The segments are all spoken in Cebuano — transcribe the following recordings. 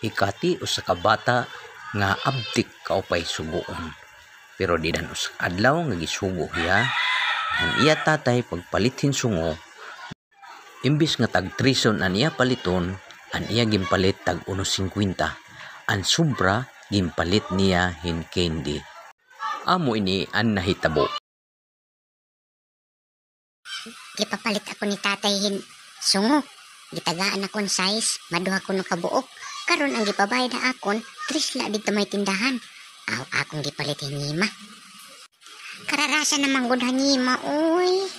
Hikati usa ka bata nga abtik kaupay sugoon. Pero didan usa ka adlaw nga gisugo hiya ang iya tatay pagpalit hin sungo, imbis nga tag trison ang iya paliton, ang iya gimpalit tag 1.50. Ang sobra gimpalit niya hin candy. Amo ini ang nahitabo. Gipapalit ako ni tatay hin sungo. Gitagaan akon size, maduha kuno kabuok. Karon ang gipabayad na akon, tres la didto may tindahan. Aw akong gipalit hin nyima. Kararasa naman gud ha nyima, uy.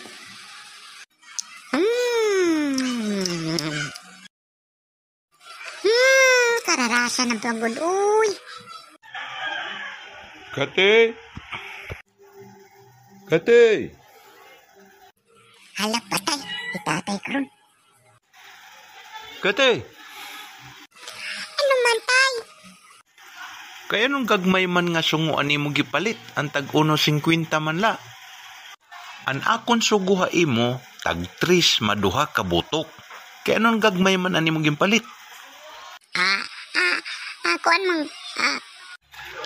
Kararasa na pagod, uy. Kate! Kate! Hala, patay. Itatay karon. Kate! Ano man, tay? Kaya nung gagmay man nga sungo ani mo gipalit, ang tag 1.50 man la. An akon sugo ha imo, tag 3 maduha ka butok. Kaya nung gagmay man ani mo gipalit? Kuan mang,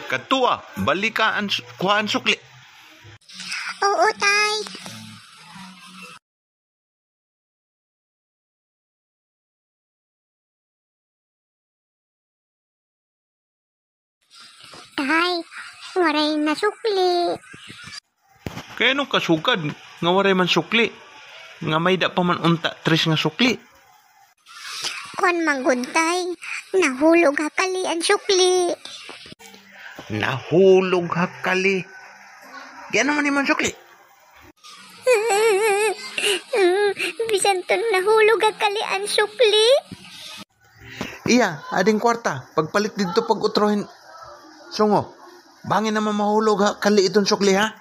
Katua, balika ang kuhaan sukli. Oo, tay. Tay, waray na sukli. Kaya nung kasugad, nga waray man sukli. Nga may da pa man unta tres nga sukli. Kuan man gud, tay, nahulog hakali ang sukli. Nahulog hakali. Kaya naman man sukli. Bisan ton nahulog hakali ang sukli. Iya, ading kwarta. Pagpalit dito pag utrohin. Sungo, bangin naman mahulog ha, kali itong sukli ha.